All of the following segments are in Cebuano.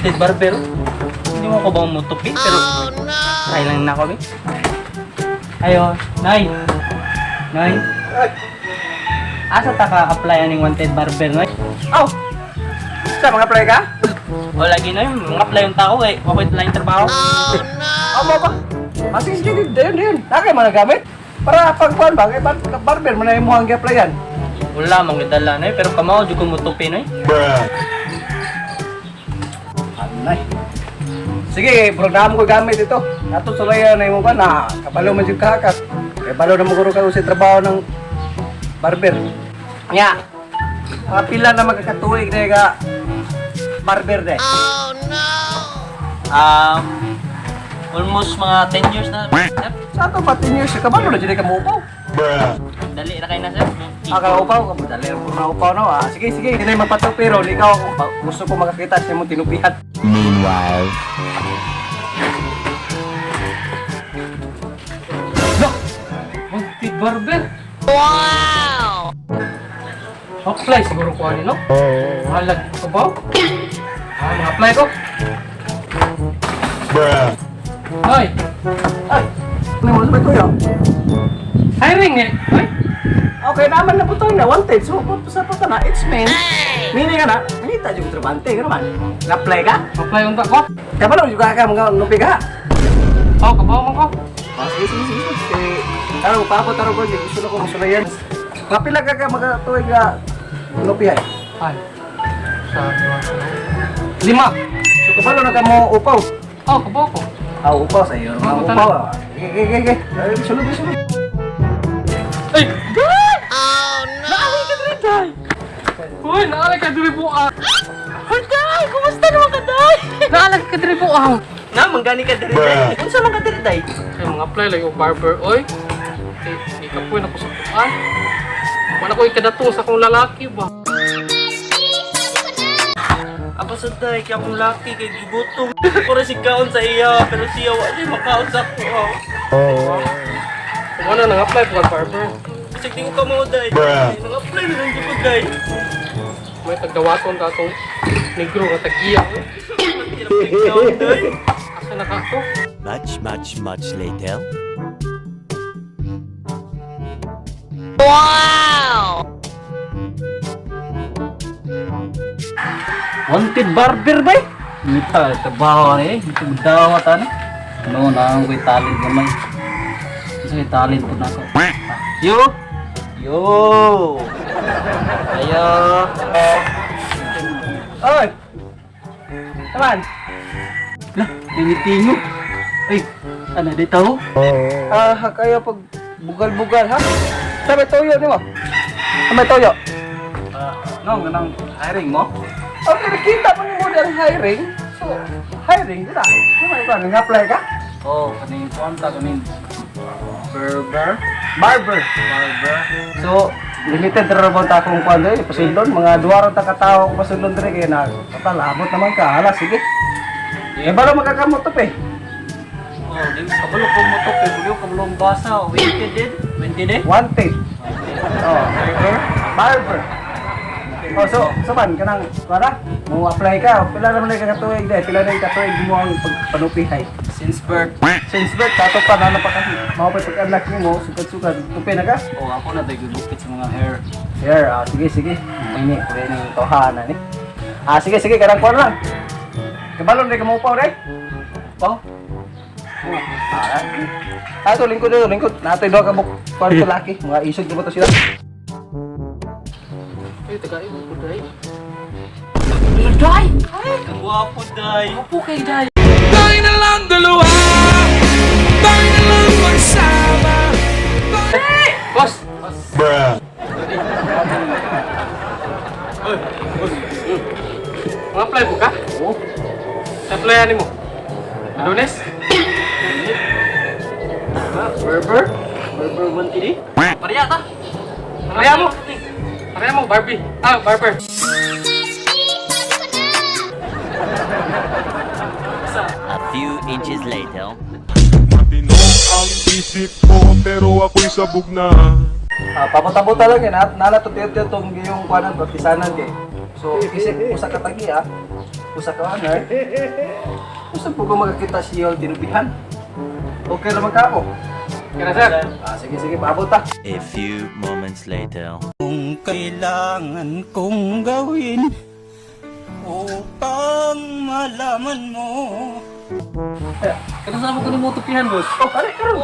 Wanted barber. Hindi mo ko ba mutupi? Pero try lang na kami. Ayo, Nay. Nay. Ay. Asa ta ka apply aning wanted barber, Nay? Oh! Sa mga apply ka? O lagi na yun, mga apply yung tao eh. Ako ito lang yung trabaho. Oh, mo ba? Ah, sige, sige, dayon, dayon. Nakay mga gamit. Para pagkuhan ba, kay barber, man na yung muhang gi-applyan. Wala mang gidala na pero kamao jud ko mutupi, Nay. Anay. Sige, programa ko gamit ito. Nato sulayan na mo ba na kabalo man jud ka ka. Kay balo na maguro ka sa trabaho ng barber. Nya. Mga pila na magkakatuig na ka barber de. Almost mga 10 years na, sir. Sa ato pa 10 years kabalo na jud ka mo upaw. Dali na kayo na, sir. Ah, ka upaw ka mo dali mo na upaw no. Ah, sige, sige, hindi na mapatupi ron ikaw ako gusto ko makakita sa imong tinupihan. Meanwhile. Wanted barber. Wow! Apply siguro ko ani no? Mahalag ko ba? Ah, mga apply ko. Hoy, Ay, ano mo sa tuyo? Hiring eh. Hoy, Okay, naman na butong na wanted. So, sa puta na, it's men. Meaning ka na, manita yung trabante, gano'n man. Na-apply ka? Apply unta ko. Kabalo juga ka mga nupi ka. Oh, kabaw man ko. Ah, sige, sige, sige. Sige. Taro, paabot, taro ko. Gusto na ko masulayan. Kapila ka ka mga tuwing ka nupi ay. Ay. Sa lima. So, kabalo na ka mo upaw. Oh, kabaw ko. Ah, upaw sa iyo. Mga Upaw upaw. Ah. Sige, sige, sige. Ay, sulod, sulod. Ay! Day! Oh no! Naalay ka diri, Day! Uy, naalay ka diri buang. Hoy, Day! Kumusta naman ka, Day? Naalay ka diri buang. Na, manggani ka diri, Day. Unsa man ka diri, Day? Kay mga apply lang yung barber, oy. Eh, di ka po na ko sa kuan. Wala ko ikadato sa akong lalaki ba. Ako sa Day, kaya akong laki kay gigutom. Puro si kaon sa iya, pero siya wa siya makaon sa ako. Wala nang apply po kang barber. Bisag di ko kamo, Day. Nang-apply na lang jud ko, Day. May tagdawaton ka atong negro nga tagiya. Oy. Kaon, Day. Asa na ka to? Much, much, much later. Wanted barber ba? Mita, trabaho ni eh. Ito dawa ta ni. No, na ang ko'y talent gamay. Isa ko'y talent po na ako. Yo! Yo! Ayo! Oy! Taman! Lah, tingitingo. Ay, ano di tao? Ah, kaya pag bugal-bugal, ha? Sabi toyo, di mo? Sabi toyo. Ah, no, ganang hiring mo? Okay, nakita mo ni mo ang hiring. So, hiring, di ba? Di ba, ikaw, nag-apply ka? Oh, kaning kuan ta kaning barber, Barber. Barber. So, limited ra ba ta akong kuan diri, pasundon mga duwa ra ta ka tawo akong pasundon diri kay na total abot naman ka. Hala, sige. Eh balo makakamot to pe. Oh, di kabalo ko mo to, pero kabalo ang basa. Wanted din. Wanted eh. Wanted. Oh, barber. Barber. Oh, so man kanang para mo apply ka. Pila naman na ka katuig dai, pila na ka katuig mo ang pagpanupihay. Since birth. Since birth tato pa na pa kasi. Mao pa pag-unlock nimo, sukad-sukad tupi na ka. Oh, ako na tayo gugupit sa mga hair. Sure, ah, sige, sige. Ini, kuya ning tohana ni. Ah, sige, sige, kanang kuan lang. Kabalon rin ka mo upaw, re. Upaw? Ah, ah, to, lingkod, to, lingkod. Natoy doon ka mo, kuan to laki. Mga isog na ba to sila? Ay, tagay ko day. Day! Ay, kagwapo, Day. Opo kay day. Tayo na lang dalawa. Tayo na lang magsama. Boss! Boss! Mga apply po ka? Oo. Applyan mo. Adonis? Ah, Berber? Berber wanted eh? Pareha ta. Pareha mo. Pareha mo, Barbie. Ah, barber. A few inches later. Matino ang isip ko pero ako'y sabog na. Ah, pabuta-buta lang yan. Nala to tiyo tong yung kuanan, baptisanan kay. So, isip usa ka tagi, ah. Usa ka owner. Usa po ko makakita siya tinubihan. Okay ra man ka mo. Kaya sir. Ah, sige sige, paabot ta. A few moments later. Kung kailangan kong gawin upang malaman mo. Kada sa ko nimo tupihan, boss. Oh, pare karon.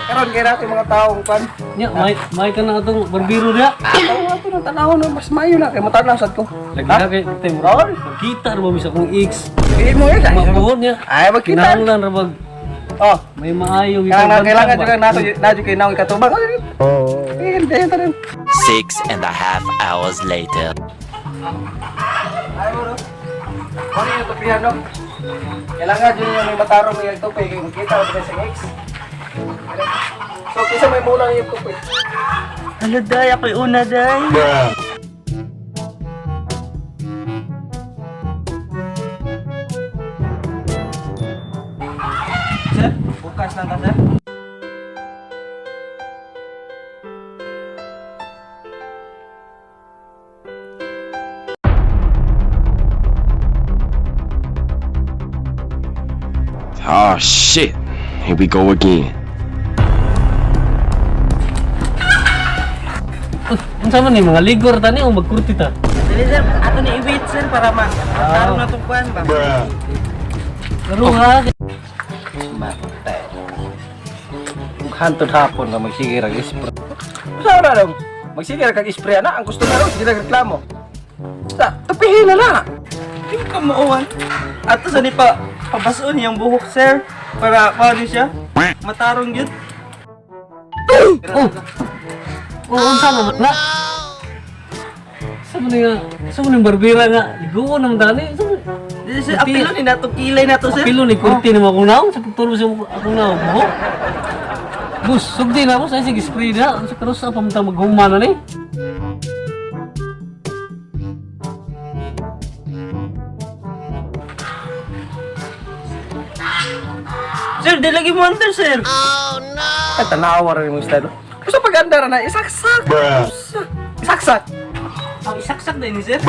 Karon kay natin mga taong kan. Nya, may ka na atong barbero diha. Tawo ato nang tanaw no, mas mayo na kay matanaw sad ko. Lagi na kay tay mo. Ron? Magkita ra ba mi sa akong ex? Di mo eh. Mabuhon niya. Ay, magkita. Kinahanglan ra bag Oh, may maayo kailangan kailangan jud nato na jud kay naong katubang. Oh. Eh, hindi tanan. 6.5 hours later. Ay, bro. Ano yung tupihan, no? Kailangan dyan yung may matarong may tupi kay magkita ko sa ex. So, kisa may muna yung tupi. Hala, day. Ako'y una, day. Sir, bukas lang ta, sir. Oh shit. Here we go again. Unsa man ni mga ligor tani o magkurti ta? Dali, sir. Ato ni i-wait, sir, para ma matarong na itong kuwan ba? Laro ha. Matay. Hantod hapon ka magsige ra ispray. Sa ora dong? Magsige ra kag ispray na ang gusto na ron sige ra reklamo. Sa tupihin na na. Yung kamuuan. Ato sa ni pa pabason yung buhok, sir. Para paano siya? Matarong yun. Oh. Oh, unsa man na? Sa man nga, sa man yung barbera nga, ligoon naman tani. Sa man- Dili, sir. Apilo ni nato kilay nato, sir. Apilo ni kurti ni akong naong sa pagturo sa akong naong mo. Bus, sugdi na boss, ay sige spray na. Sa karon sa pamunta maghuma na ni. Sir, di lagi mo under, sir. Ay, tanawa ra nimo style. Gusto pag-andar na isaksak. Usa. Isaksak. Ang isaksak din ni sir.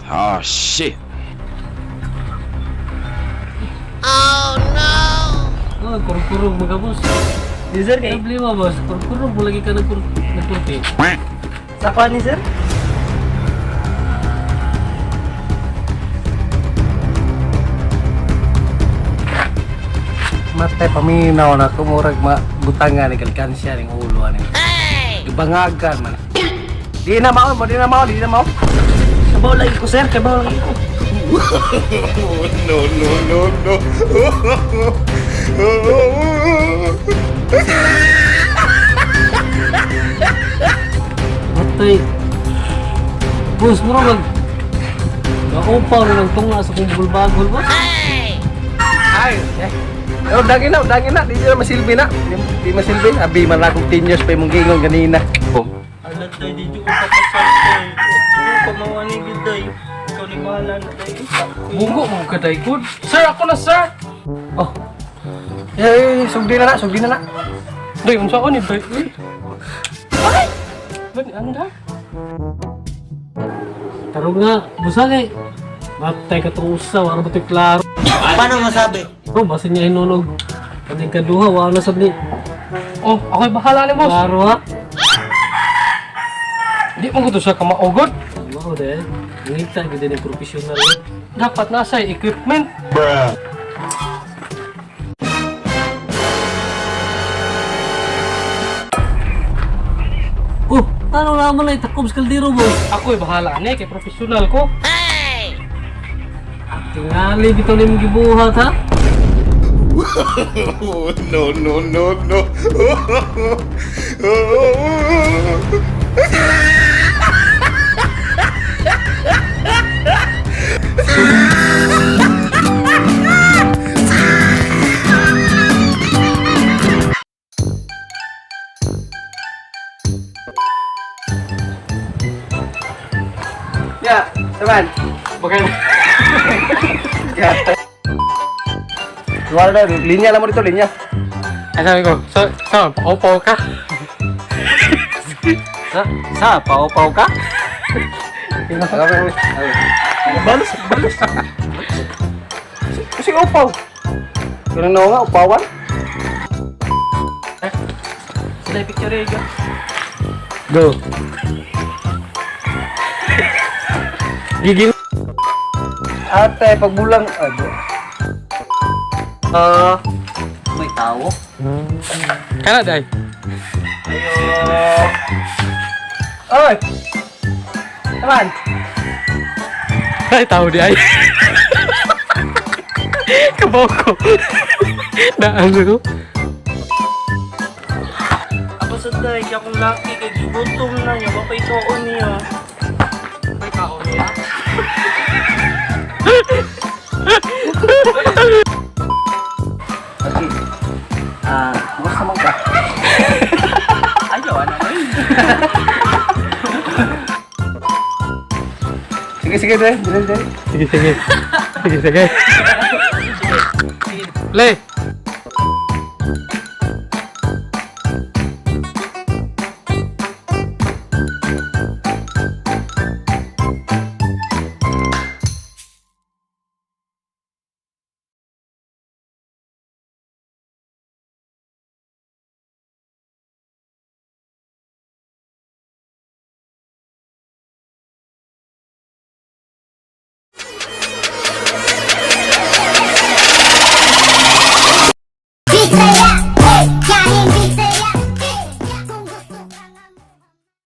Oh shit. Oh, kurkurog mga boss. Di, sir, kay Problema boss, kurkurog mo lagi ka nagkurti. sa kuwan ni sir. Matay paminaw na kumurag mabutangan ni kalkansya ning ulo ani. Gibangagan man. Di na mao, di na mao, di na mao. Kabaw lagi ko, sir. Kabaw lagi ko. No, no, no, no. Matay. Boss, mura mag Naupaw na ng tunga sa kong bulbagol boss. Ay, eh. Oh, dagin na, dagin na, di na masilbi na. Di, di masilbi, abi man akong 10 years pa imong gingon ganina. Oh. Alat day, di ko papasal day. Di ko mawa ni gid day. Ikaw ni bahala na day. Bugo mo ka day good. Sir, ako na sir. Oh. Eh, sugdi na na, sugdi na na. Day, unsa ko ni day? Uy. Ay! Ban anda? Tarong nga, busa kay. Matay ka tong usa, wala ba to'y klaro? Paano masabi? Oh, basin niya hinunog. Kaning kaduha, wala na sad ni. Oh, ako'y bahala ni boss. Klaro ha. Di mo ko to siya kamaugod. Mao de. Ngita gid ni professional. eh. Dapat nasa equipment. Oh, tano naman ay takob sa kaldero boss. Ako'y bahala ni kay professional ko. Tingali bitaw nimong gibuhat ha. No, no, no, no. Ya, teman. Bagay. Ya. Luar na, linya lang mo dito, linya. Ay, sabi ko, so, paupaw ka. Sa, paupaw ka? Balos, balos. Kasi upaw. Ganun na nga, upawan. Sila picture eh. Go. Go. Gigil. Ate, pagbulang. Ay, Ah, may tawo. Kana, day. Oy! Taman! Ay, tao di ay. Kabaw ko. Daan ko. Ako sa day, kaya akong laki kay gigutom na niya, baka ikaon niya. May kaon niya. Okay. Ah, gusto mo ka? Ayaw, ano na. Sige, sige, dre. Dre, dre. Sige, sige. Sige, sige. Le.